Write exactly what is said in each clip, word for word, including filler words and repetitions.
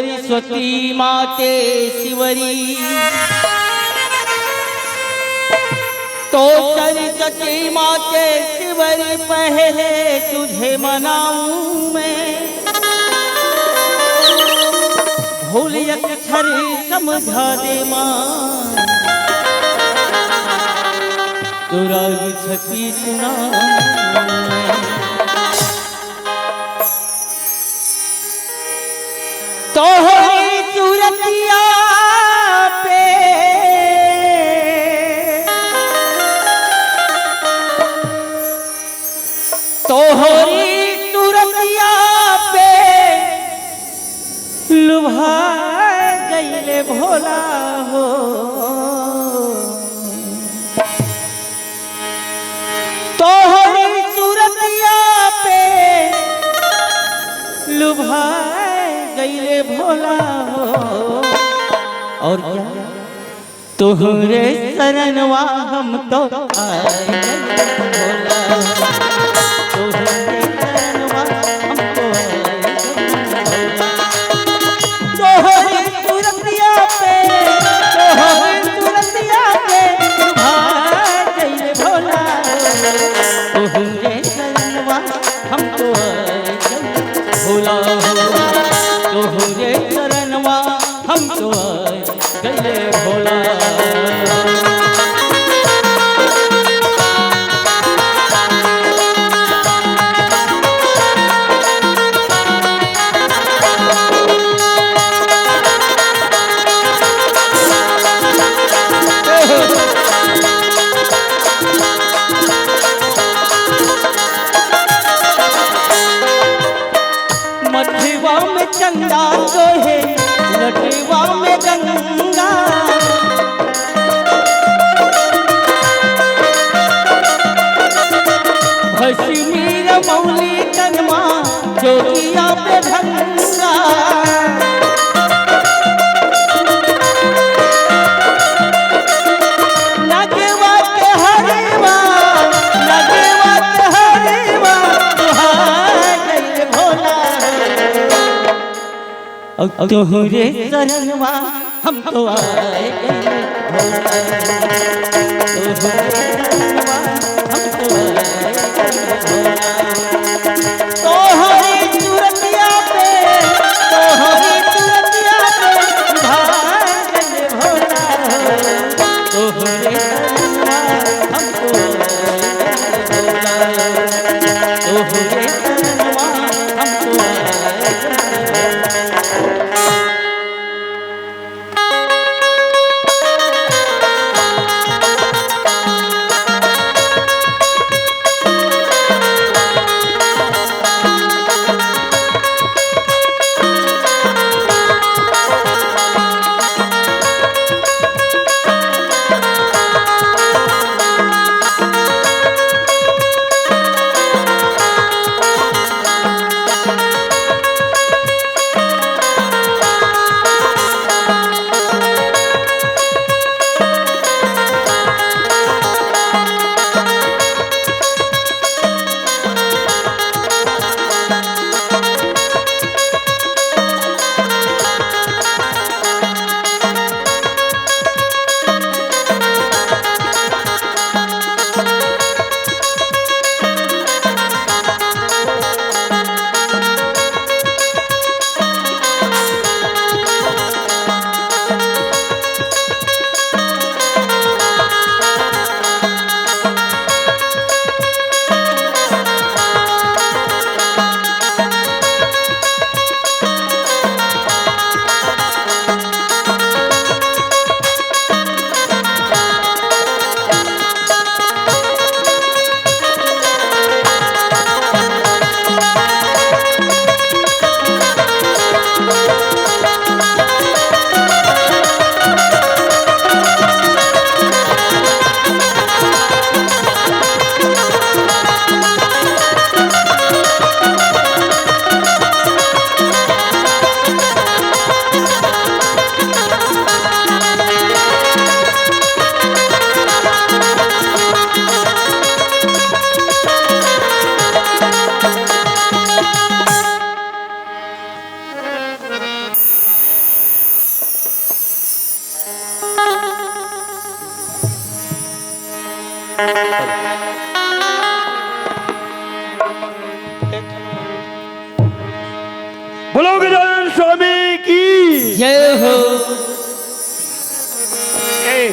सरस्वती माते शिवरी, तो सरस्वती माते शिवरी, पहले तुझे मनाऊं मैं। भूल अक्षर समझा दे माँ, तो राग छपी सुनाऊं मैं। तोहरी सूरतिया पे, तोहरी सूरतिया पे लुभा गईले भोला हो। तोहरी सूरतिया पे लुभा गईले भोला हो। और क्या? तोहरे शरणवा हम तो आए गईले भोला। तोहरे शरणवा हम तो आए गईले भोला। तोहरी सूरतिया पे, तोहरी सूरतिया पे लुभा गईले भोला। तोहरे शरणवा हम तो आए गईले भोला हो। तोहरे शरणवा हम तो आए गईले भोला। मथवा में चंदा सोहे, लटवा में गंगा। भस्मी रमौली तनमा, जोगिया पे भंगा। नगवा के हरवा, नगवा के हरवा, तुहार गइल भोला। अब तोहरे शरणवा हम तो आए गए भोला। तोहरे शरणवा हम तो आए गए भोला। तोहरे सूरतिया पे, तोहरे सूरतिया पे भाग गए भोला। तोहरे शरणवा हम तो आए गए भोला। तोहरे शरणवा हम तो आए गए भोला।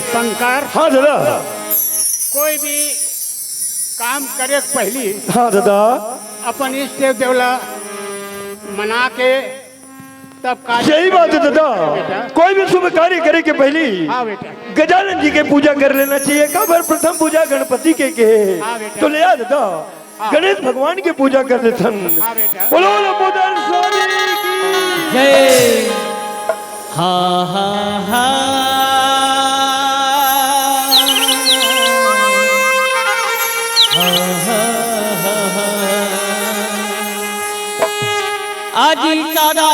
शंकर, हाँ दादा। कोई भी काम करे के पहली हाँ दादा। अपन इष्ट देव देवला मना के तब कार्य सही बात है दादा। बेटा। कोई भी शुभ कार्य करे के पहली हाँ बेटा। गजानन जी के पूजा कर लेना चाहिए। काबर प्रथम पूजा गणपति के के हाँ बेटा। तो ले आ दादा। हाँ। गणेश भगवान के पूजा कर लेथन। हाँ बेटा। बोलो लंबोदर स्वामी की जय। हा हा हा। हा हा हा हा। अजी सदा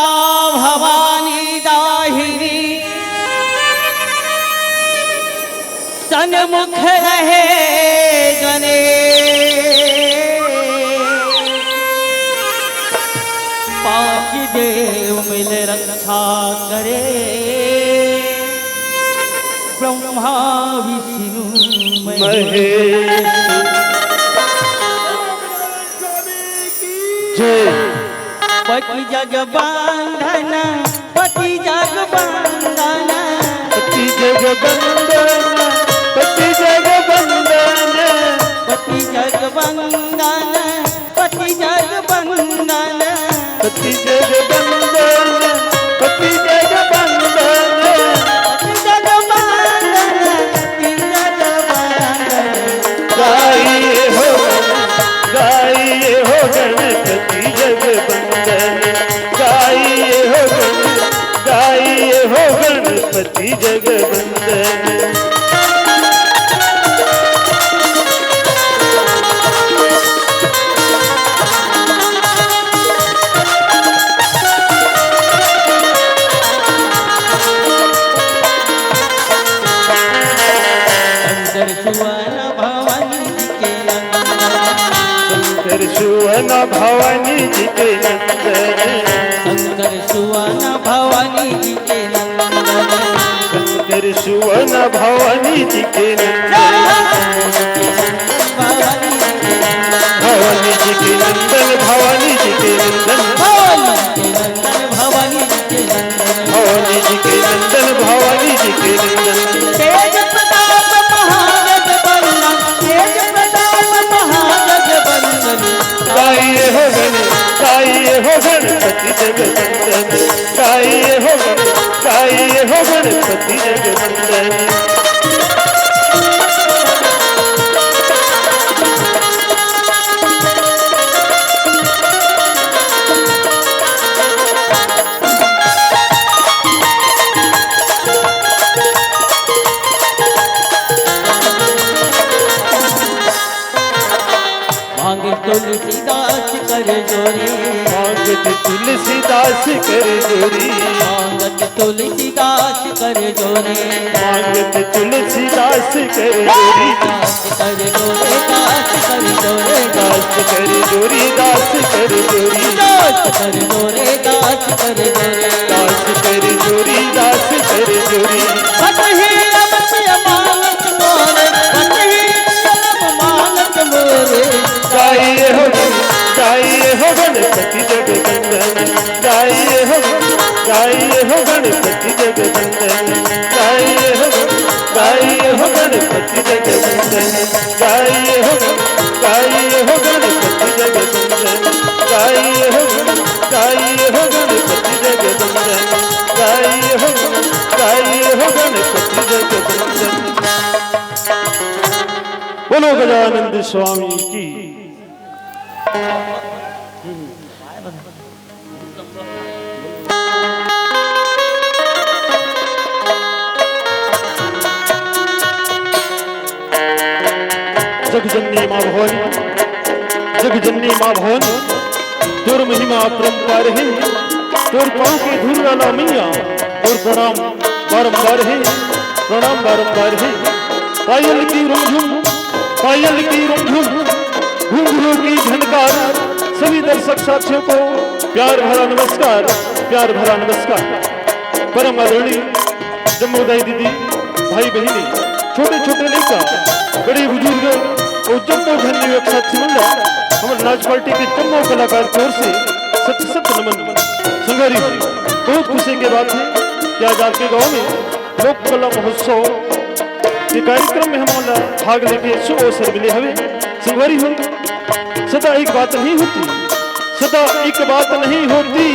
भवानी दाहिनी सन्मुख रहे गणेश। पांच देव मिल रक्षा करे ब्रह्मा विष्णु महेश। महेश। जय। पति जग बंधन, पति जग बंधन। पति जग बंधन, पति जग बंधन। पति जग बंधन, पति जग बंधन। पति जग बंधन, पति जग बंधन। पति जग बंधन, पति जग बंधन। गाइए हो गण, गाइए हो गणपति जग बंधन। गाइए हो गण, गाइए हो गणपति जग बंधन। शंकर सुवन भवानी जी के नंदन। शंकर सुवन भवानी जी के नंदन। शंकर सुवन भवानी जी के नंदन। शंकर सुवन भवानी जी के नंदन। भवानी जी के नंदन। भवानी जी के नंदन, भवानी जी के नंदन। भवानी जी के नंदन, भवानी जी के नंदन। भवानी जी के नंदन, भवानी जी के नंदन। तेज प्रताप महागज बंदन, तेज प्रताप महागज बंदन। गाइए हो गण, गाइए हो गणपति जग बंदन। गाइए हो गण, गाइए हो गणपति जग बंदन। मांग तुलसीदास कर जोरे। मांग तुलसीदास कर जोरे। मांग तुलसीदास कर जोरे। मांग तुलसीदास कर जोरे। दास कर जोरे, दास कर जोरे। दास कर जोरे, दास कर जोरे। दास कर जोरे, दास कर जोरे। दास कर जोरे, दास कर जोरे। बटही रमत अमानत मोरे, बटही रमत अमानत मोरे। गाइए हो गण, गाइए हो गणपति जग बंदन। गाइए हो, गाइए हो गणपति जग बंदन। गाइए हो, गाइए हो गणपति जग बंदन। गाइए हो, गाइए हो गणपति जग बंदन। गाइए हो, गाइए हो गणपति जग बंदन। गाइए हो, गाइए हो गणपति जग बंदन। बोलो गजानंद स्वामी की। जगजननी माँ भवानी, जगजननी माँ भवानी, तोर महिमा अपरंपार हे, तोर पाँव के धूल ला मैया, तोर प्रणाम बारंबार हे, प्रणाम बारंबार हे। पायल की रुमझुम, पायल की रुमझुम, घुंघरू की झनकार, सभी दर्शक साथियों को प्यार भरा नमस्कार, प्यार भरा नमस्कार। परम आदरणीय जम्मोदाई दीदी, भाई बहिनी, छोटे छोटे लइका, बड़े बुजुर्ग अउ जम्मो झन युवक साथी मन ला हमर नाच पार्टी के जम्मो कलाकार की ओर से सत सत नमन। संगवारी हो, बहुत खुशी के बात हे कि आज आपके गांव में लोक कला महोत्सव ये कार्यक्रम में हमन ला भाग लेके शुभ अवसर मिले हवे। संगवारी हो, सदा एक बात नहीं होती, सदा एक बात नहीं होती,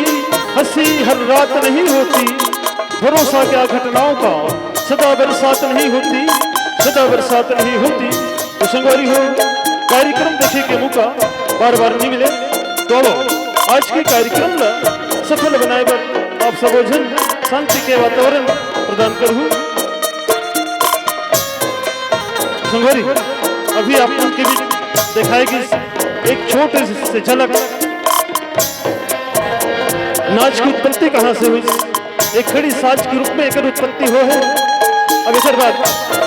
हंसी हर रात नहीं होती, भरोसा क्या घटनाओं का, सदा बरसात नहीं होती, सदा बरसात नहीं होती। तो संगवारी हो, कार्यक्रम देखे के मौका बार बार नहीं मिले, तो आज के कार्यक्रम ला सफल बनाए बर आप सबो झन शांति के वातावरण प्रदान करहू। संगवारी, अभी आप मन के बीच दिखाए गए एक छोटे से झलक नाच की उत्पत्ति कहाँ से हुई, एक खड़ी साज के रूप में एकर उत्पत्ति हो है। अब एकर बाद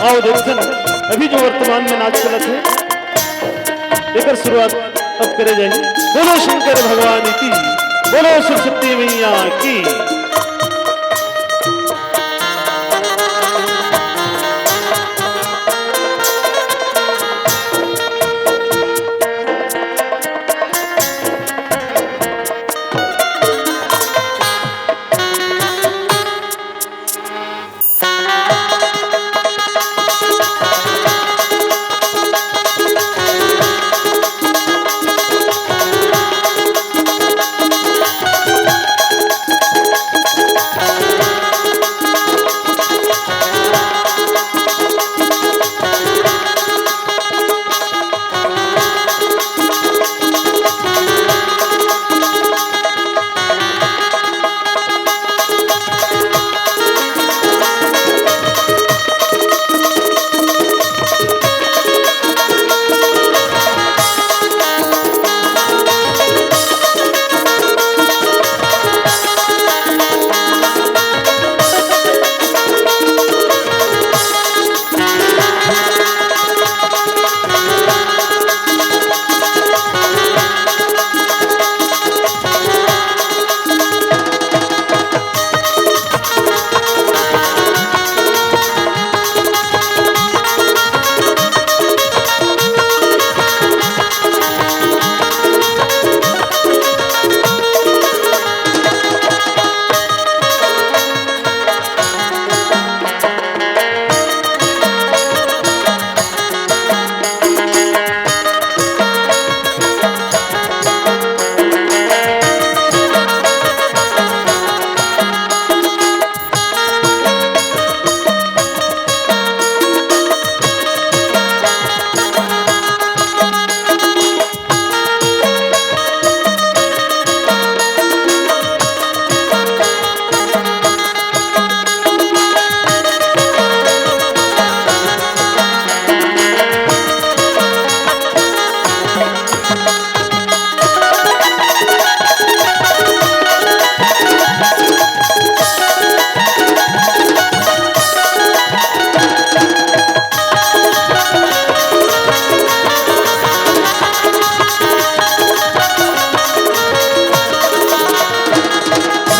आओ देखथन अभी जो वर्तमान में नाच चलत है, एकर शुरुआत अब करे जाए। बोलो शंकर भगवान की, बोलो सरस्वती मैया की।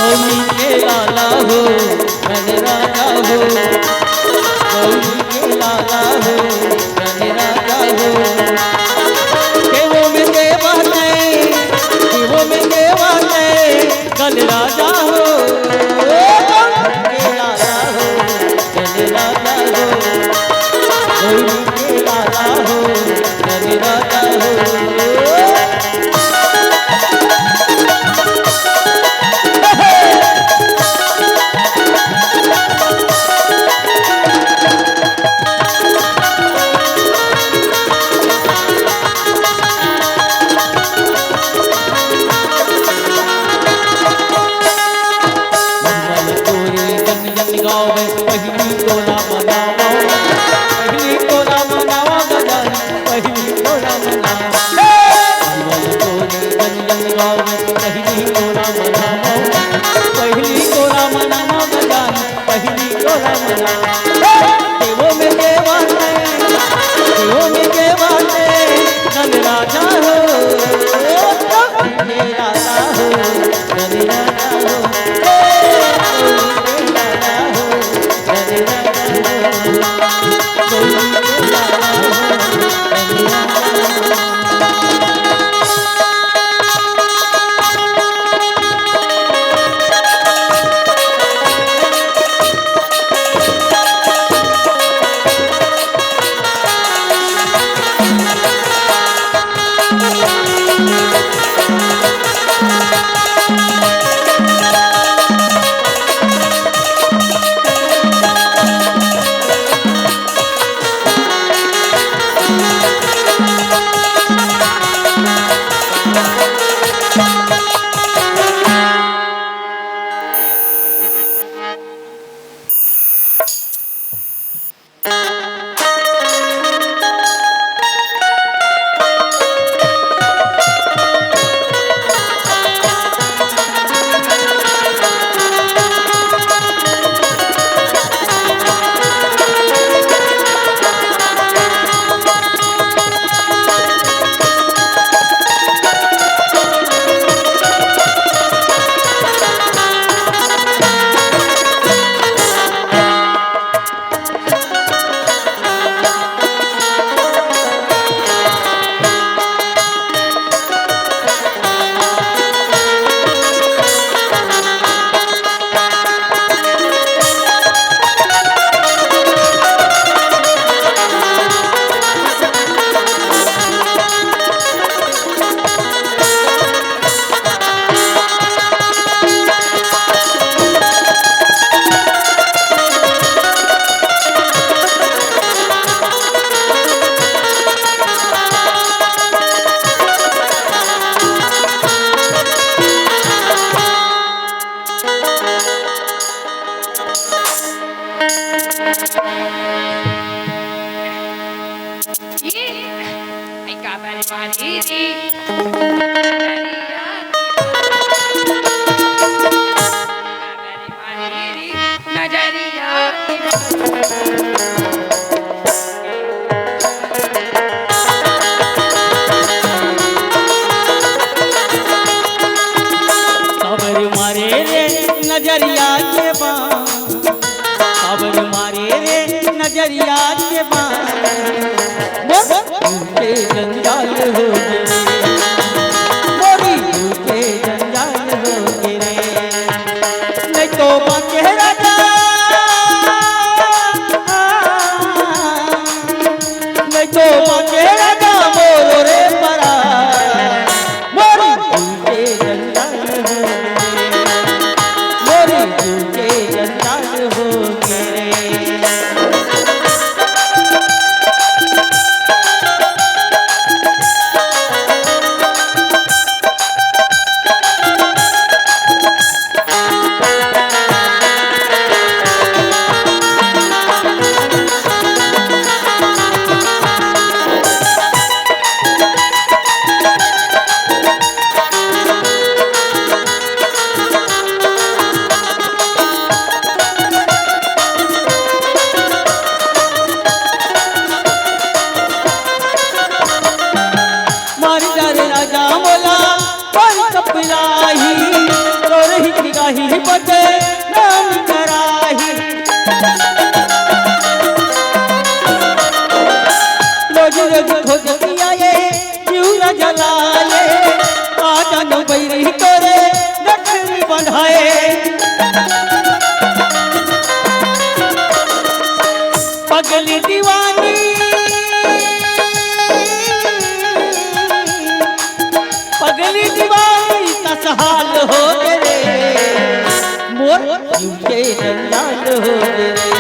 गौरी के लाला हो, गणराजा हो, गौरी के लाला हो, गणराजा हो। केहू में के बाटे, केहू में के बाटे, गणराजा हो, गौरी के लाला हो, गणराजा हो, गौरी के लाला हो, गणराजा हो। नजरिया काबर मारे रे नजरिया के बाण, काबर मारे रे नजरिया के बाण। मोर दिल के जंजाल हो गे रे, मोरी दिल के जंजाल हो गे रे। नहीं तो बाके राजा, नहीं तो बाके राजा मोरो रे परा। मोरी दिल के जंजाल हो गे, मोरी दिल के जंजाल हो गे। मारी जा रे राजा मोला, पर कपिराही, तोर ही किराही बचे नाम कराही। रोज रोज खोज किया ये, क्यों न जलाए, आ जानो बैरी तोरे नखरी बंधाए। पगली दीवानी, पगली दीवानी कस हाल हो गे रे, मोर दिल के जंजाल हो गे रे,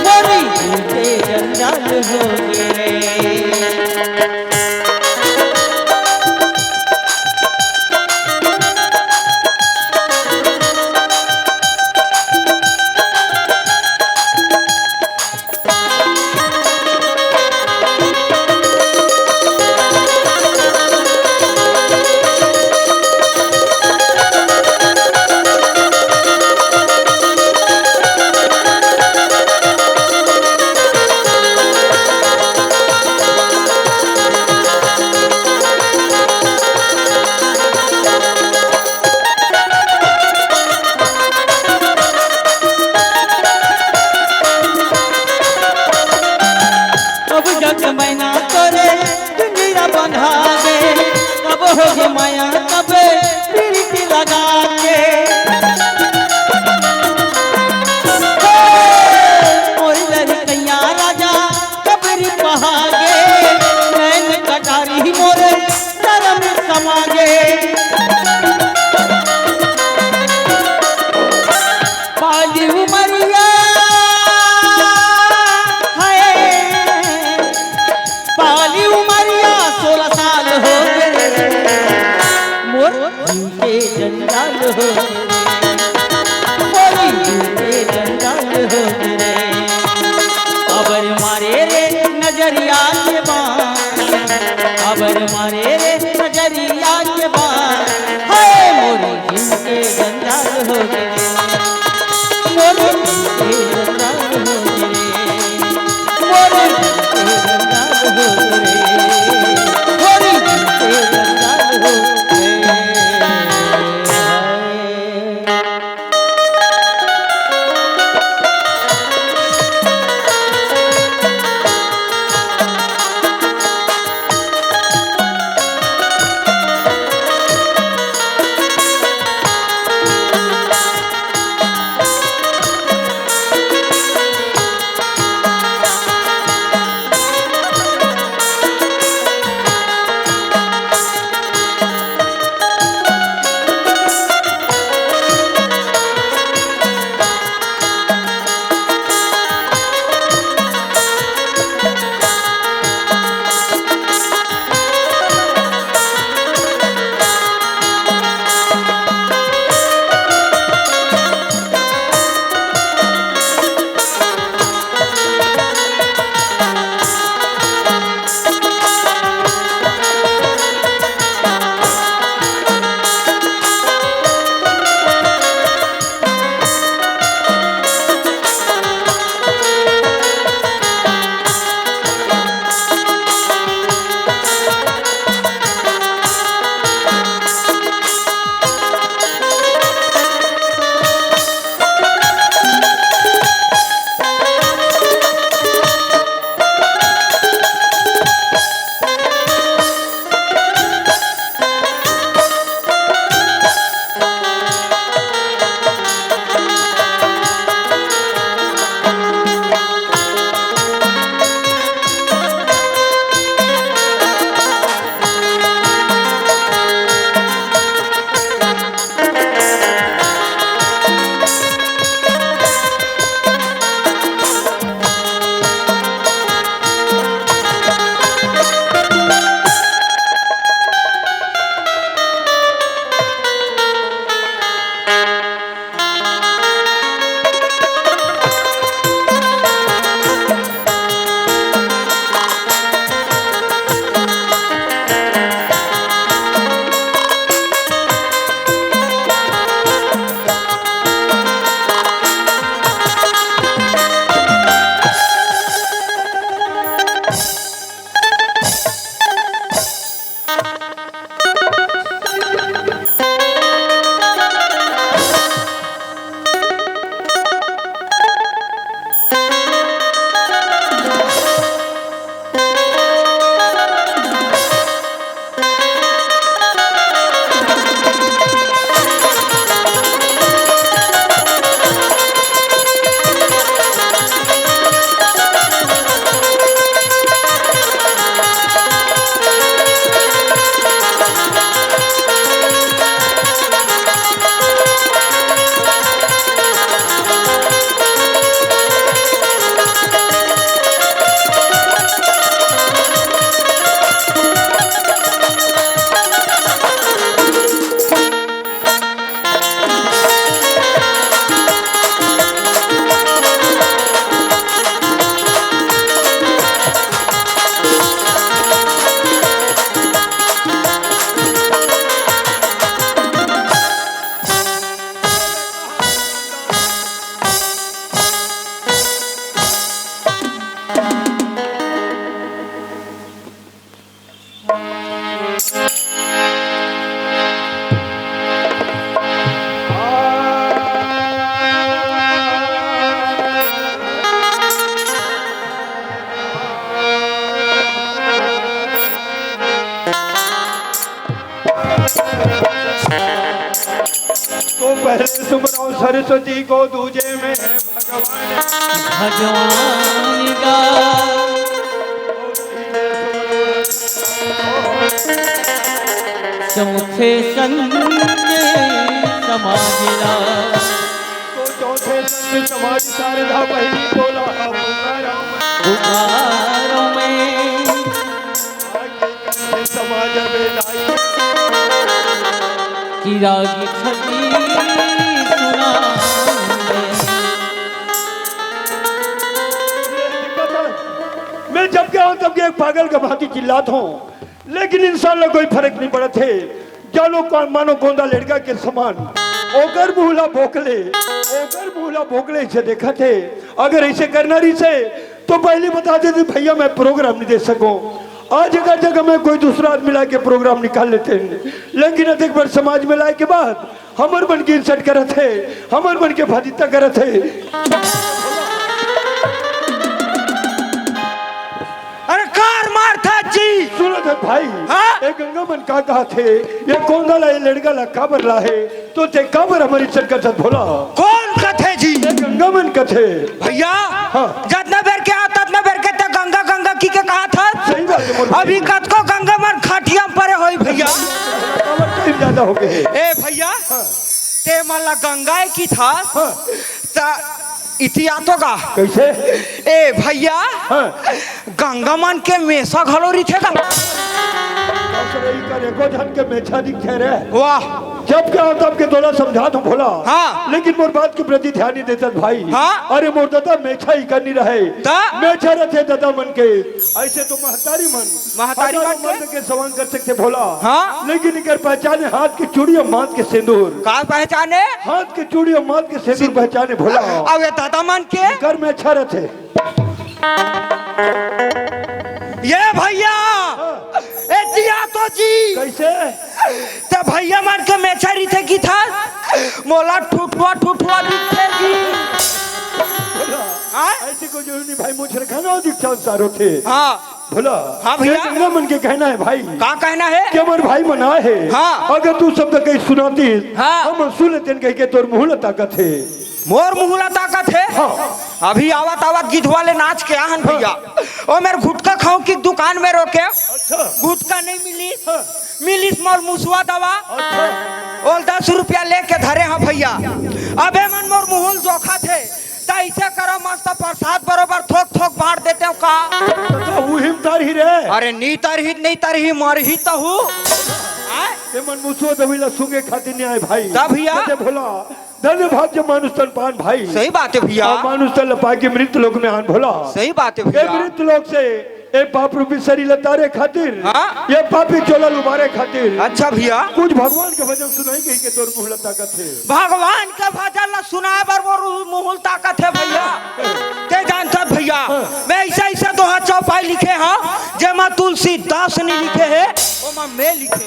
मोरी दिल के जंजाल हो गे रे। अब जग मैना तोरे पिंजरा बंधा दे, कब होगे माया तब प्रीति लगा के। हो, मोरी लड़कैया राजा कबरी पहागे, नैन कटारी मोरे शरम समागे। पाली उमरिया है, पाली उमरिया सोलह साल हो गे रे, मोर दिल के जंजाल हो गे रे, मोरी दिल के जंजाल हो गे रे। काबर मारे रे नजरिया के बाण, काबर मारे रे नजरिया के बाण। हाय मोरी दिल के जंजाल हो गे रे, मोरी दिल के जंजाल हो गे रे, मोरी दिल के जंजाल हो गे रे, मोरी दिल के जंजाल हो गे रे। हाय। पहले सुमरौ सरस्वती को, दूजे में है भगवान। भगवान का चौथे संत समाज ला। तो चौथे संत समाज शारदा बहिनी बोला, पुकारो मैं। पुकारो मैं। समाज में लाई। कि राग छवि सुना। मैं जब के आऊं तब के एक पागल के भांति चिल्लात हूं, लेकिन इंसान ला कोई फर्क नहीं पड़त हे। जानो कौन, मानो गोंदा लड़का के समान। ओकर मुंह ला बोकले, ओकर मुंह ला बोकले से देखत हे। अगर ऐसे करना रहिसे तो पहली बता देते भैया, मैं प्रोग्राम नहीं दे सकूं। आज अगर जगह में कोई दूसरा आदमी ला के प्रोग्राम निकाल लेते हैं, लेकिन अधिक बार समाज में लाए के बाद हमर मन के इंसल्ट करत हे, हमर मन के फजीता करत हे। अरे कार मारथा जी। सुनो तो भाई, हाँ? ए गंगा मन का कहा थे, ये कौन ला, ये लड़का ला काबर ला हे, तो ते काबर हमर इंसल्ट करत भोला? कौन कथे जी? ए गंगा मन कथे। भैया, हाँ। जतना बेर के आ, ततना बेर के ते गंगा गंगा की के कहा था। सही बात है, मोर अभी भाई। कतको गंगा मन खटिया में परे होई भैया। हमर टाइम ज्यादा हो गए। ए भैया, हाँ। ते मन ला गंगा ए की था, हाँ। त इतिहास होगा। कैसे? ए भैया, हाँ। गंगा मन के मेसा घलो रहिथे का? बाप रे, ई कर एको झन के मेछा दिखथे रे। वाह। जब के आऊं तब के तोला समझात हूं भोला। हाँ। लेकिन मोर बात के प्रति ध्यान नहीं देतस भाई। हाँ। अरे मोर ददा मेछा ही करनी रहे। त? मेछा रथे ददा मन के। ऐसे तो महतारी मन। महतारी हजारों मन के? मर्द के सवांग कर सकथे भोला। हाँ। लेकिन इकर पहचाने हाथ के चूड़ी और माथ के सिंदूर। का पहचाने? हाथ के चूड़ी और माथ के सिंदूर पहचाने भोला। अब ये ददा मन के? घर में अच्छा रथे। ये भैया, हाँ। ए जिया तो जी। कैसे? ते भैया मन के मेछा रहिथे की था, मोला ठुठुआ ठुठुआ दिखथे जी। हाँ? ऐसी कोई जरूरी नहीं भाई, मुझे रखा ना दिख चांद सारो थे। हाँ। भोला, हाँ भैया। ये गंगा मन के कहना है भाई। का कहना है? कि हमर भाई मन आए हे। हाँ। अगर तू शब्द कहीं सुनाती, हाँ। हम सुन लेते कहीं के तोर मुंह ला ताकत हे। मोर मुंह ला ताकत हे? हाँ। अभी आवत आवत गिधवा ले नाच के आहन भैया। ओ मेर गुटखा खाऊं की दुकान में रोके। अच्छा। गुटखा नहीं मिली। हाँ। मिलिस मोर मुसवा दवा। अच्छा। ओल दस रुपया लेके धरे हंव भैया। अबे मन मोर मुंह ल जोखा थे। त अइसे करो मस्त प्रसाद बरोबर थोक थोक बांट देते हो का? त उहिम तरही रे। अरे नी तरही, नी तरही, मरही त हूँ। आय? ते मन मुसवा दवई ला सूंघे खातिर नहीं आए भाई। तब भैया? कते भोला, धन्य भाग जब मानुष तन पान भाई। सही बात है भैया। अउ मानुष तन ल पाके मृत लोक में आन भोला। सही बात है ए भैया। मृत लोक से ए पाप रूपी शरीर ल तारे खातिर, हाँ। ए पापी चोला ल उबारे खातिर। अच्छा भैया। कुछ भगवान के भजन सुनाई कही के तोर मुंह ल ताकत हे। भगवान के भजन ल सुनाए बर मोर मुंह ल ताकत हे भैया। ते जानथस भैया, हाँ। मैं अइसे अइसे दोहा चौपाई लिखे हंव, जेमा तुलसीदास नहीं लिखे हे, ओमा मैं लिखे हंव।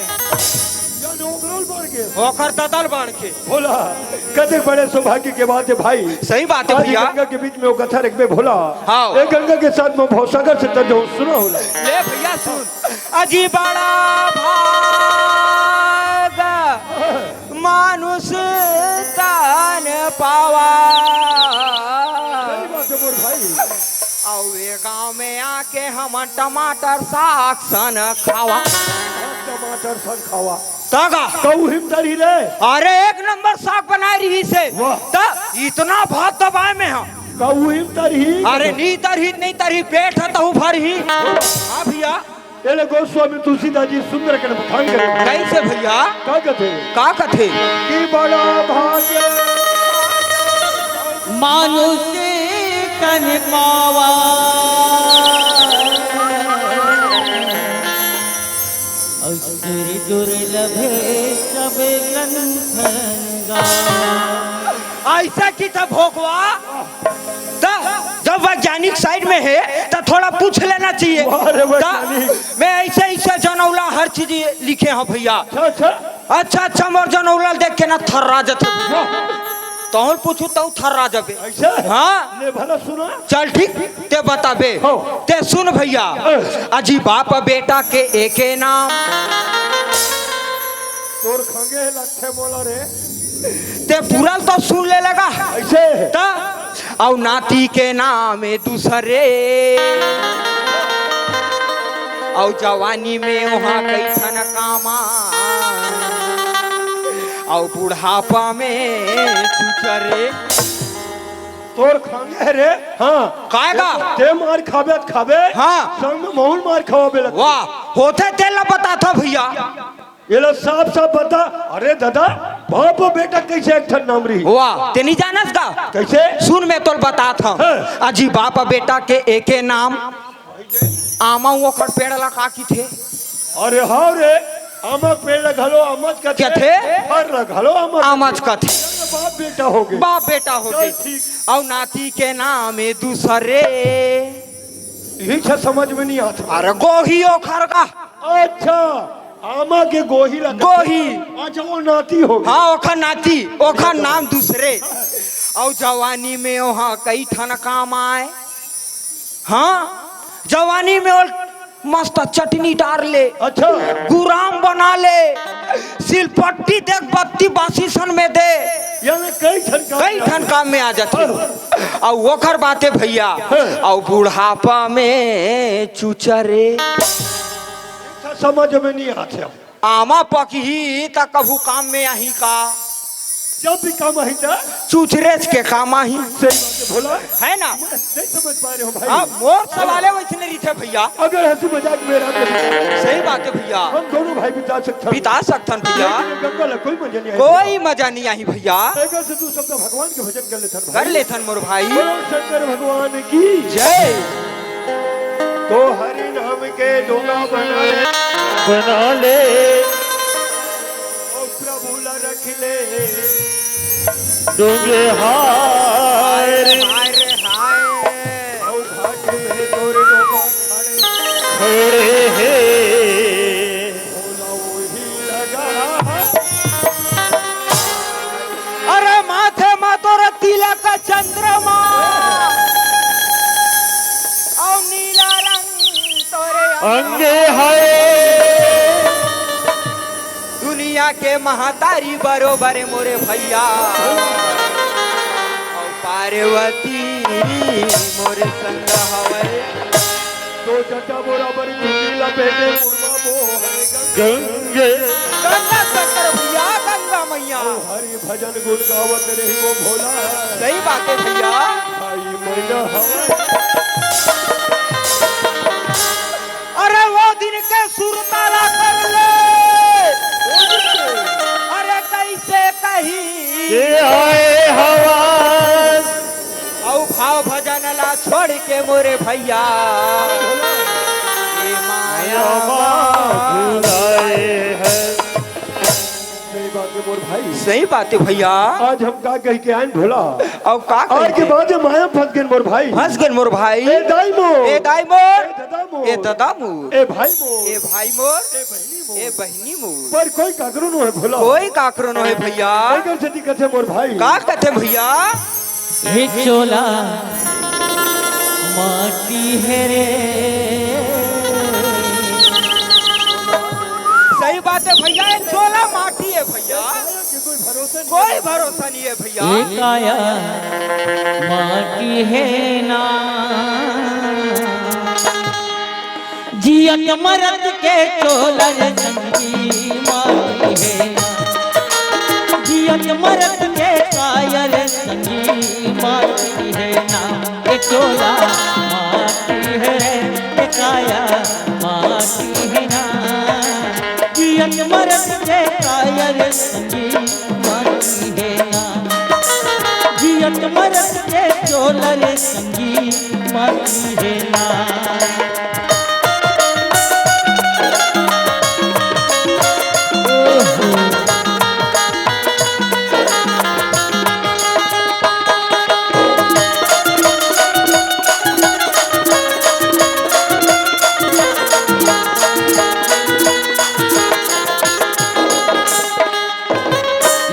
यानी ओकरो ल बाढ़ के। ओकर ददा ल बाढ़ के। भोला, कतेक बड़े सौभाग्य के बात हे भाई। सही बात हे आज भैया। गंगा के बीच में वो कथा रखबे भोला। हाँ। ए गंगा के साथ में भवसागर से तर जाऊं, सुना होला। ले भैया सुन। अजी बड़ा भाग मानुष तन पावा। सही बात हे मोर भाई। अउ ए गांव में आके हमन टमाटर साग सन खावा। टमाटर सन खावा। त का? त उहिम तरही रे। अरे एक नंबर साग बनाए रहिसे। वाह। त इतना भात दबाए में हम। त उहिम तरही। अरे नी तरही, नी तरही, पेट ह तहु भरही। हाँ भैया। एले गोस्वामी तुलसीदास जी सुंदर कन बखान करे। कइसे भैया? का कथे? का कथे? कि बड़ा भाग्य मानुष तन पावा। अति दुर्लभ सब ग्रंथन गावा। अइसे कि त भोकवा, त जब वैज्ञानिक साइड में हे, त थोड़ा पूछ लेना चाहिए। वाह रे त वैज्ञानिक। मैं अइसे, अइसे जनौला हर चीज लिखे हंव भैया। अच्छा, अच्छा। अच्छा, अच्छा, मोर जनौला ल देख के ना थर्रा जथे। वाह। तहूं ल पूछूं, तहूं थर्रा जबे। अइसे? हाँ। ले भला सुना। चल ठीक, ते बताबे। हाँ। ते सुन भैया। हाँ। अजी बाप बेटा के एके नाम। तोर खंगे लगथे मोला रे। ते पूरा तो सुन ले लगा। ऐसे? त अउ नाती के नाम ए दूसरे, अउ जवानी में ओहा कई ठन कामा, अउ बुढ़ापा में चुचरे। तोर खांगे रे। हाँ। काय का? ते मार खाबे त खाबे। हाँ। संग में महूं ल मार खवाबे लगथे। वाह, होथे तेला बताथा भैया। ये ला साफ साफ बता। अरे दादा, बाप बेटा कैसे एक ठन नाम रही? वाह, ते नहीं जानस का? कैसे? सुन, मैं तोल बतात हूँ। हाँ। अजी, बाप बेटा के एके नाम। आमा ओखर पेड़ ला का किथे? अरे हाँ रे, आमा पेड़ ला घलो आमच कथे। कथे? फर ला घलो आमच आमच कथे। कथे। बाप बेटा हो गए। बाप बेटा हो गए। ठीक। अउ नाती के नाम ए दूसरे। यही से समझ में नहीं आता। अरे गोही ओखर का। अच्छा, आमा के गोही ला। गोही। अच्छा, वो नाती हो गए। हाँ, ओखर नाती, ओखर नाम दूसरे। अउ जवानी में ओहा कई ठन काम आए। हाँ, जवानी में ओ मस्त चटनी डार ले। अच्छा। गुराम बना ले, सिलपट्टी देख बत्ती बासी सन में दे। यानी कई ठन काम कई में आ ठन काम में आ जाथे। हाँ। अउ ओखर बाते भैया, हाँ। अउ बुढ़ापा में चुचरे। समझ में नहीं आथे। आमा पकही त कभू काम में आही का? जब भी काम आही त? चुचरेच के काम आही। सही बात है भोला। है ना? मैं नहीं समझ पा रहे हो भाई। हाँ, मोर सवाले वैसने रहिथे भैया। अगर हंसी मजाक में रहा तो सही बात है भैया। हम दोनों भाई बिता सकथन। बिता सकथन भैया। लेकिन गंगा ला कोई मजा नहीं आही। कोई मजा नहीं आही भैया। एकर से तू सब भगवान के भजन कर लेथन भाई। कर लेथन मोर भाई। बोलो शंकर भगवान की जय। तो हरि नाम के डोंगा बना ले। बना ले। ओ प्रभु ला रख ले। डोंगे हाय रे। हाय रे हाय। ओ घाट में तोर डोंगा खड़े। खड़े हे। भोला वही लगा। अरे माथे मा तोर तिलक चंद्रमा, अउ नीला रंग तोरे अंगे है। दुनिया के महतारी बरोबर मोरे भैया, अउ पार्वती मोरे संग हवय। तो जटा बराबर चुंदी लपेटे मुड़मा वो है गंगे। गंगा शंकर भैया, गंगा मैया। ओ हरि भजन गुण गावत रही वो भोला। सही बात है भैया। भाई मैया हवा। अरे वो दिन के सुरताला कर ले। अरे कैसे कही। ये आए हवा। अउ भाव भजन ला छोड़ के मोरे भैया, ये माया भुलाए है। सही बात है मोर भाई। सही बात है भैया। आज हम का कह के आएन भोला? अउ का कह आज के के? बाद ये माया फंस गए मोर भाई। फंस गए मोर भाई। ए दाई मोर। ए दाई मोर। ए ददा मोर। ए ददा मोर। ए भाई मोर। ए भाई मोर। ए बहिनी मोर। ए बहिनी मोर। पर कोई काकरो नो है भोला। कोई काकरो नो है भैया। एकर सेती कथे मोर भाई। का कथे भैया? हे चोला माटी हे रे। सही बात है भैया, ये चोला माटी है भैया। कोई भरोसा नहीं है भैया। ये काया माटी हे ना। जियत मरत के चोला रे संगी माटी हे ना। जियत मरत के काया रे संगी माटी हे ना। ए चोला माटी हे रे, ए काया माटी हे ना। जियत मरत के काया रे संगी माटी हे ना। जियत मरत के चोला रे संगी माटी हे ना।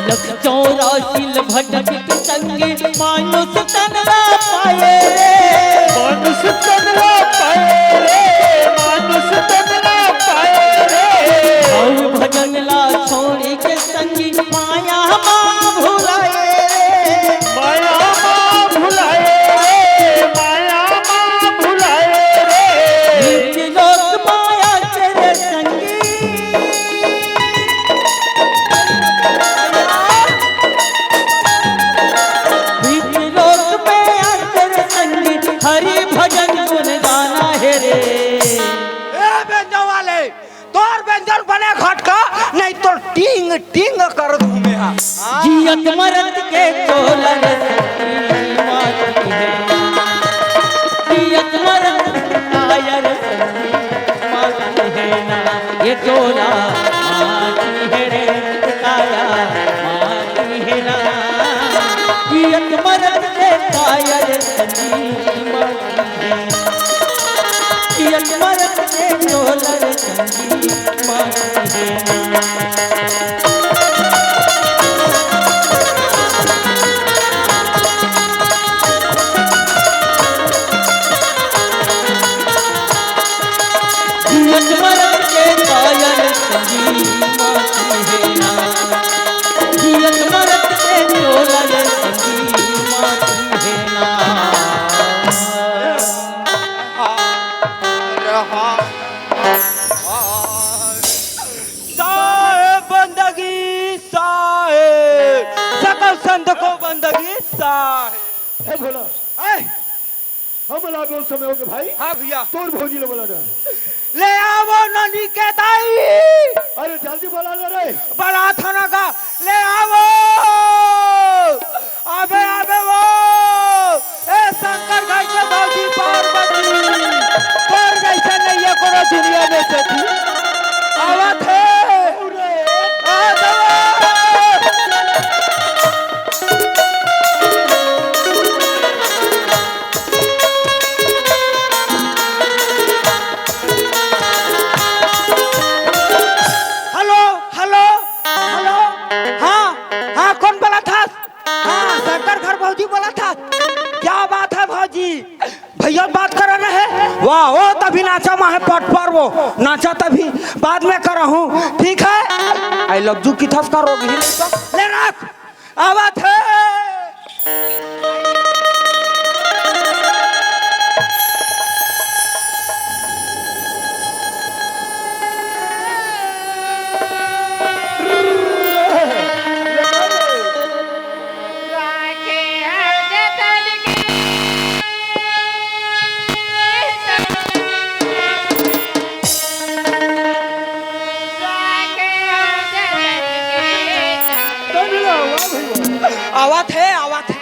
लख चौरासी भटक के संगी मानुष तन ला पाए रे। मानुष तन ला पाए रे, मानुष तन ला पाए रे। अउ भजन ला छोड़ी के संगी माया मा टिंग कर दूं मैं, हाँ। जियत मरत के चोला रे संगी माटी है ना। जियत मरत के काया रे संगी माटी है ना। ये चोला माटी है रे, काया माटी है ना। जियत मरत के काया रे संगी माटी है ना। जियत मरत के चोला रे संगी माटी है ना। जियत मरत के काया रे संगी माटी है ना। जियत मरत के चोला रे संगी माटी है ना। साहेब बंदगी साहेब, सकल संत को बंदगी साहेब। हे भोला, आय। हम ला बहुत समय हो गए भाई। हाँ भैया। तोर भौजी ले बोला ना। ले आवो ननी के दाई। अरे जल्दी बोला ना रे। बड़ा थाना का ले आवो। अबे, अबे वो, ए शंकर घर के भौजी पार्वती, तोर जैसे नहीं है कोनो दुनिया में सखी। आवत है। आ जाओ। Hello, hello, hello. हाँ, हाँ, कौन बोला था? हाँ, शंकर घर भौजी बोला था। क्या बात है भौजी? भैया बात कर रहे हैं। वाह, ओ तभी नाचा माहे पट पर वो। नाचा तभी, बाद में करा हूँ। ठीक है? I love you की थस का रोग ही नहीं तो। ले रख। आवत है। आवत है, आवत है।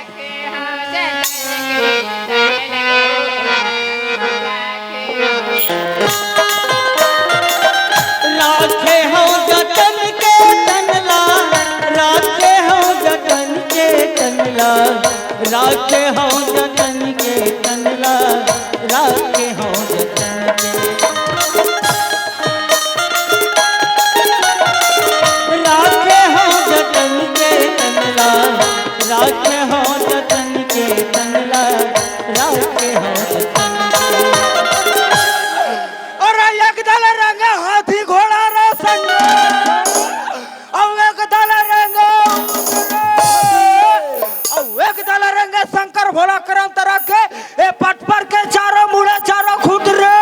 राखे हो जतन के तनला, राखे हो जतन के तनला, राखे हो जतन के तनला, राखे हो जतन के। राखे हो जतन के तनला, राखे हो जतन के तनला, राखे हो जतन के। अरे एक दल रंग हाथी घोड़ा रे संग, अउ एक दल रंग, अउ एक दल रंग शंकर भोला करम तरह के ए पटपर के चारों मुड़े चारों खुद रे।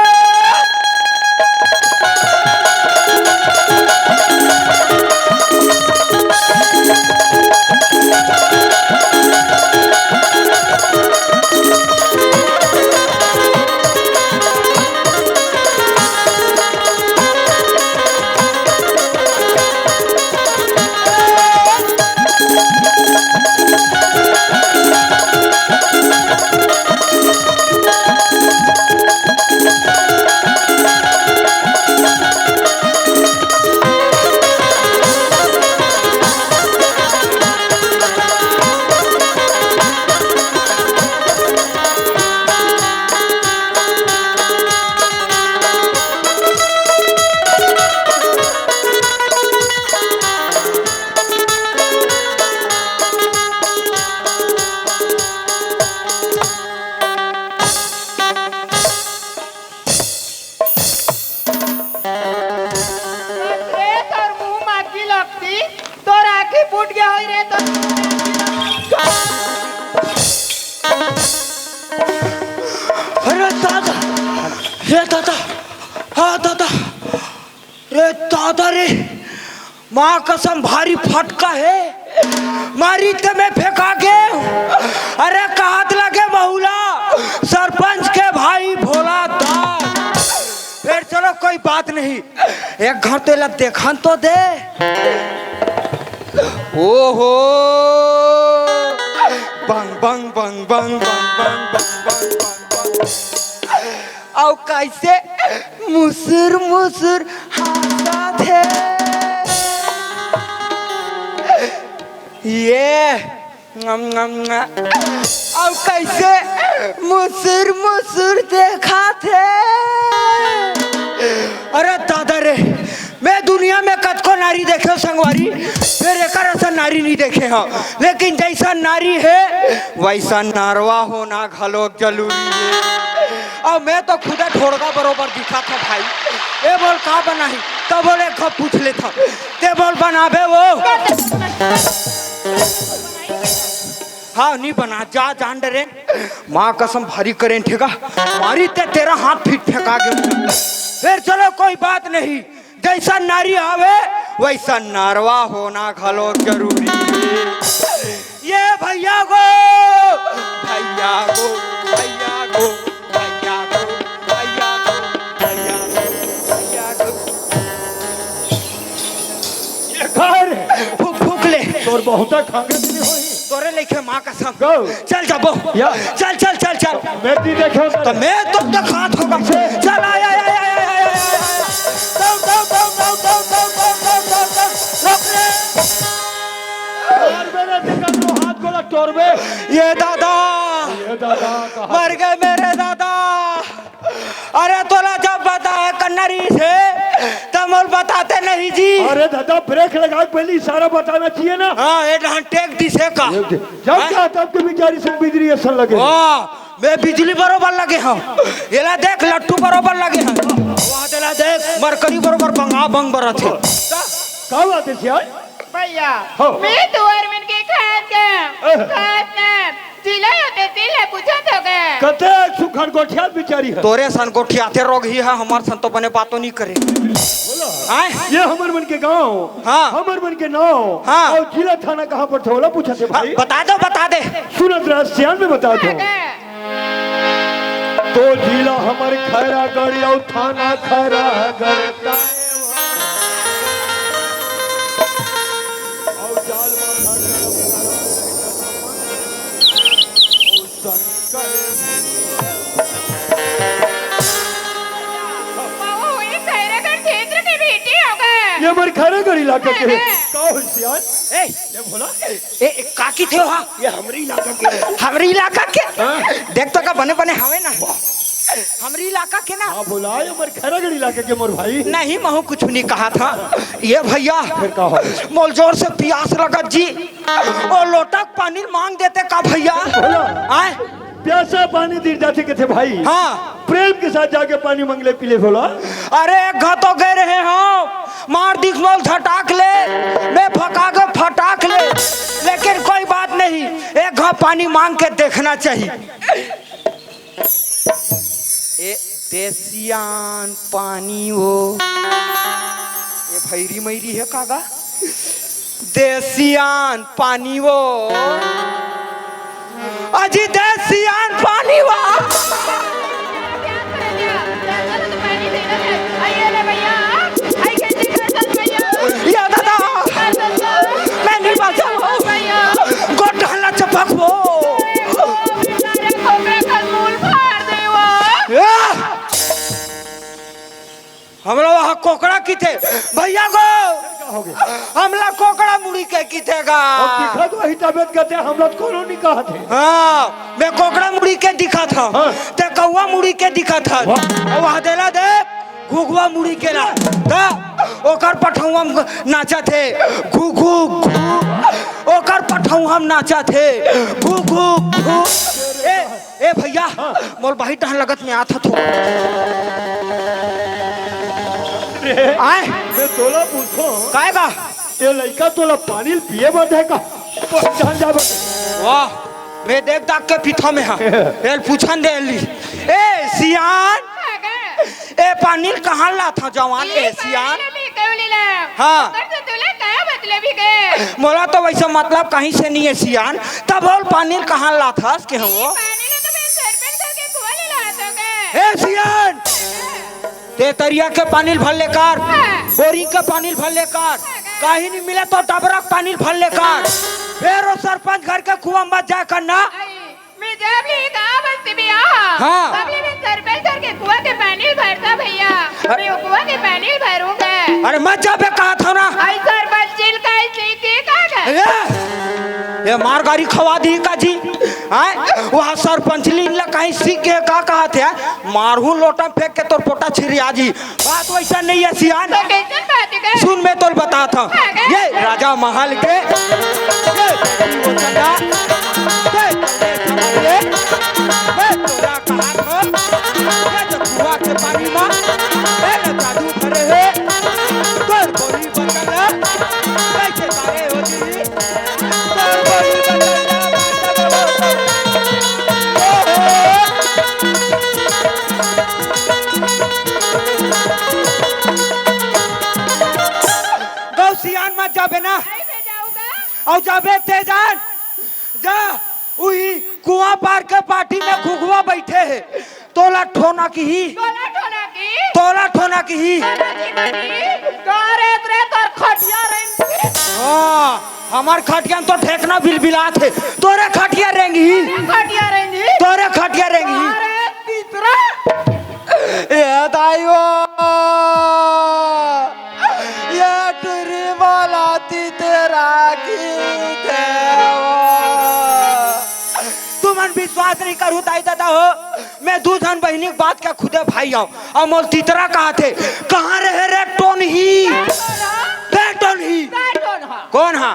रे तोर मुंह मागी लगती, तोर आँखी फूट गया होई रे तोर। अरे दादा, रे दादा, हाँ दादा, रे दादा रे, माँ कसम भारी फटका हे। मारी ते मैं फेंका के। अरे कहत लगे बहुला, सरपंच के भाई भोला दास। फिर चलो कोई बात नहीं, एक घर तो एला देखन तो दे। ओहो, बंग बंग बंग बंग बंग बंग बंग बंग बंग बंग। अउ कइसे मुसुर मुसुर हाँसत हे। ये, अउ कइसे मुसुर मुसुर देखत हे। अरे दादा रे, मैं दुनिया में कतको नारी देखेंव संगवारी, फेर एकर असन नारी नइ देखे हंव। लेकिन जइसन नारी हे, वइसन नरवा होना घलोक जरूरी हे। अउ मैं तो खुदे ठोड़गा बरोबर दिखत हंव भाई। ए बोल का बनाही? त बोल एक घप पूछ लेथंव। ते बोल बनाबे वो? हाँ, नइ बना, जा जान डरे। माँ कसम भारी करेंट हे गा। मारिस ते तेरा हाथ फिट फेंका गे। फेर चलो कोई बात नहीं, जइसन नारी हवे वइसन नरवा होना घलो जरूरी हे। ये भइया गो, भइया गो, भइया गो, भइया गो, भइया गो, भइया गो, भइया गो। ये का रे? फूक, फूक ले। तोर बहुता खंघे नइ होही। तोरे लइके माँ कसम। गो। चल जाबो। या। चल, चल, चल, चल। मैं नइ देखेंव। त मैं तो देखात हंव। चल, आ, आ, आ। दौड़, दौड़, दौड़। रुक रे। मार मेरे दिक्कत को हाथ गोला तोड़बे। ये दादा। ये दादा, कहाँ मर गे मेरे दादा। अरे तोला जब बताए करना रहिस हे, त मोला बताते नहीं जी। अरे दादा, ब्रेक लगा के पहले इशारा बताना चाहिए ना। हाँ, ये डहन टेक दिस हे का? जब हाँ? कहा तब के बिचारी संग बिजली असन लगे। वाह, मैं बिजली बरोबर लगे हंव। एला देख, लट्टू बरोबर लगे हंव। वहाँ तेला देख, मरकरी बरोबर बंगा बंग बरत हे। का बात हे सियान? भइया, हाँ। मैं तुंहर मन के खास का, अह। खास ना, जिला होते तिला पूछत होगा। कते सुघर गोठियात बिचारी हे। तोरे सन गोठियाथे रोगही हे, हमर सन तो बने बातो नइ करे। बोला। आय? ये हमर मन के गांव, हाँ। हमर मन के नांव, हाँ। अउ जिला थाना कहाँ पड़थे, ओला पूछत हे हाँ, भाई। बता दो, बता दे। सुनत रह, सियान में बता दो। तो जिला हमर खैरागढ़ अउ थाना खैरागढ़। अउ जाल माथा करम करम रहित संग करे। बाबू, ये खैरागढ़ क्षेत्र के बेटी होगा। ये हमर खैरागढ़ इलाका के हे। हाँ। का होइस यार? ए, ये भोला? ए, ए, का किथे हो? ये हमरे इलाका के। हमरे इलाका के? हाँ। देख तो का बने बने हवे ना। हमरे इलाका के ना। हाँ, भोला, ये हमर खैरागढ़ इलाका के मोर भाई। नहीं, महूँ कुछु नइ कहत हंव। ये भइया, फेर का हो? मोला जोर से पियास लगत जी। ओ लोटा के पानी मांग देते का भइया? भोला। आय? प्यासा पानी दिर जाथे कथे भाई। हाँ। प्रेम के साथ जाके पानी मांग ले, पी ले भोला। अरे एक घा तो गे रहे हंव, मार दिस मोला झटाक ले, मैं फका गे फटाक ले, लेकिन कोई बात नहीं, एक घा पानी मांग के देखना चाहिए। ए दे सियान पानी वो, ए भैरी मैरी हे का गा? दे सियान पानी वो, अजी दे सियान पानी वो। या दादा, मैं नइ बाँचंव। गोड़ ढाला चपक वो। या! हमला वहाँ कोकड़ा किथे, भैया गो। का हो गे? हमला कोकड़ा मुड़ी के किथे गा। अब दिखत वही तबियत कहते, हमला तो कोनो नइ कहत हे। हाँ, मैं कोकड़ा मुड़ी के दिखत हंव। हाँ। ते कौवा मुड़ी के दिखत हस। वाह। अउ वहाँ तेला देख, घुघुवा मुड़ी के ला। त ओकर पठौंहा म नाचत हे, घु घु घु। ओकर पठौंहा म नाचत हे, घु घु घु। ए, ए भैया, हाँ। मोला बाहिर डहन लगत, मैं आत हंव थोकन। रे, आय? मैं तोला पूछंव। काय गा? ए लइका तोला पानी ल पिए बर दे का? पहचान जाबे। वाह, मैं देख दाख के पीथंव मैं हा। एला पूछन दे एला। ए सियान, ए पानी ल कहाँ लाथस जवान? ए सियान। हाँ। मोला तो वइसे मतलब कहीं से नइ हे सियान। तभो ले पानी ल कहाँ लाथस के हो? ए सियान, ते तरिया के पानी ल भर ले कर, बोरिंग के पानी ल भर ले कर। कहीं नहीं मिले तो डबरा के पानी भर ले कर। फेर ओ सरपंच घर के कुआं मत जाए कर ना। आई, मैं जब ले गाँव बस्ती में आहा, हाँ। तब ले मैं सरपंच घर के कुआं के पानी भरता भैया। अरे मैं कुआं के पानी भरूंगा। अरे मत जा बे, कहा था ना। आई सरपंच जी का ऐसे के का है? ए, ये मार गारी खवा दी का जी। आय, वहाँ सरपंच लीन ला कहीं सीख के का कहा थे? मारू लोटा फेंक के तोर पोटा छिरिया जी। बात वैसा नहीं है सियान। तो कैसन बात है? सुन, मैं तोल बता था। हाँ, हाँ। ये राजा महल के, ये, ये, ये, मैं तोरा कहा था, ये तो कुआ के पानी में, ये ले जादू भरे है, तोर बोली बचल है, कैसे तारे हो जी? गौ सियान मत जाबे ना। नहीं, मैं जाऊंगा। अउ जाबे ते जान, जा, उही कुआं पार के पाटी में घुघुआ बैठे हे, तोला ठोना किही। तोला ठोना की? तोला ठोना किही। अरे जीवन जी, तोरे तोर खटिया रेंगी। हाँ, हमर खटिया तो ठेकना बिलबिलात हे, तोरे खटिया रेंगी। तोरे खटिया रेंगी। तोरे खटिया रेंगी। अरे तीतरा। ए दाई ओ, ए टुरी मोला तीतरा की देवा। तुमन विश्वास नहीं करू दाई ददा हो, मैं दू झन बहिनी के बात के खुदे भाई आंव, अउ मोल तीतरा कहा थे, कहाँ रहे रे टोनही? रे टोनही? कोन हा?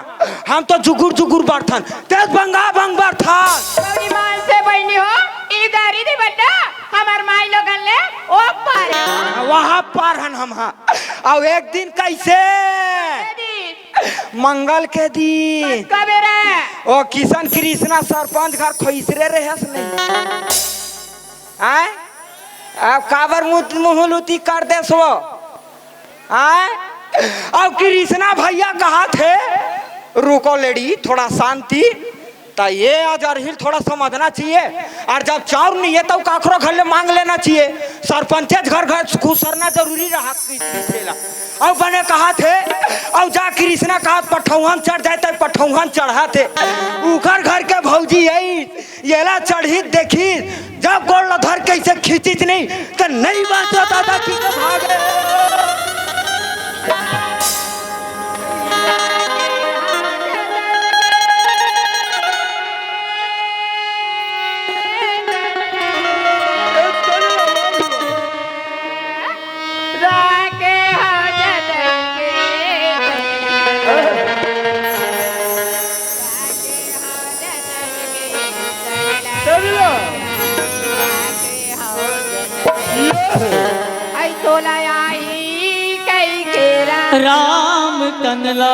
हम तो जुगुर जुगुर बरथन, तेज बंगा बंग बरथन। गौरी मान से बहिनी हो, ई गारी दे बट्टा, हमर माई लोगन ले ओ पार। वहाँ पार हन हम, हाँ। अउ एक दिन कैसे? ए दिन। मंगल के दिन। कबे रे? ओ किशन कृष्णा सरपंच घर खोइसरे रहेस नहीं। आय? अब काबर मुत-, मुँह लुती कर देस वो? आय? अब कृष्णा भैया कहा थे, "रुको लेडी, थोड़ा शांति।" त ये आज अरहिल थोड़ा समझना चाहिए, अउ जब चाउर नहीं है, तब काकरो घर ले मांग लेना चाहिए। सरपंचेच घर, घर खुसरना जरूरी रहा किसी खेला। अउ बने कहा थे, अउ जा कृष्णा कहा पठौहन चढ़ जाए, तब पठौहन चढ़ा थे। उखर घर के भौजी आई, येला चढ़ी देखी, जब गोड़ ल धर के इसे खींचिस नहीं, त नहीं बाँचो दादा की तो भागे। आई तोला आई कई केरा। राम कनला।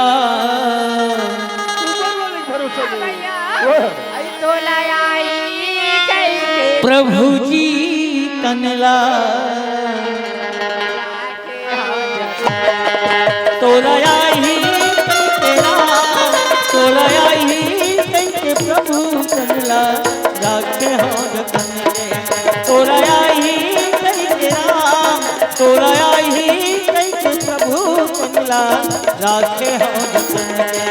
ऊपर वाले के भरोसा नहीं। भैया। ओह। आई तोला आई कई केरा। प्रभु जी कनला। तोला आही कहिके राम, तोला आही कहिके प्रभु कनला, राखे हो जतन के। तोला आही कहिके राम, तोला आही कहिके प्रभु कनला, राखे हो जतन के।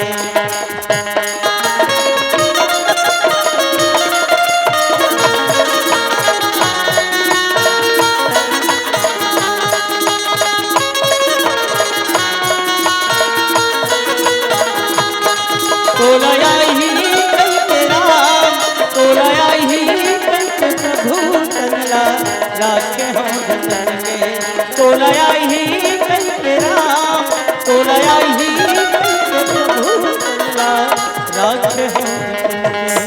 तोला आही कहिके राम, तोला आही कहिके प्रभु कनला, राखे हो जतन के। तोला आही कहिके राम, तोला आही कहिके प्रभु कनला, राखे हो जतन के।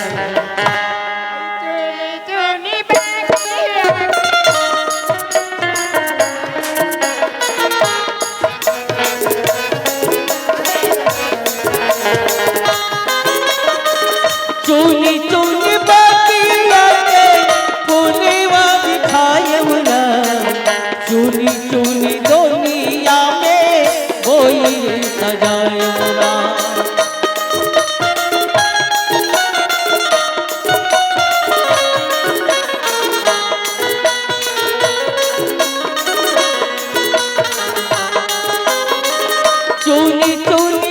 चुनी चुनी बाकी आके कोने वा दिखाए मुला। चुनी चुनी दुनिया में कोई सजाए मुला। चुनी चुनी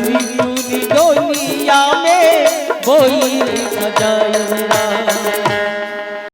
टुनटुनी डोलिया में बोली सजाई।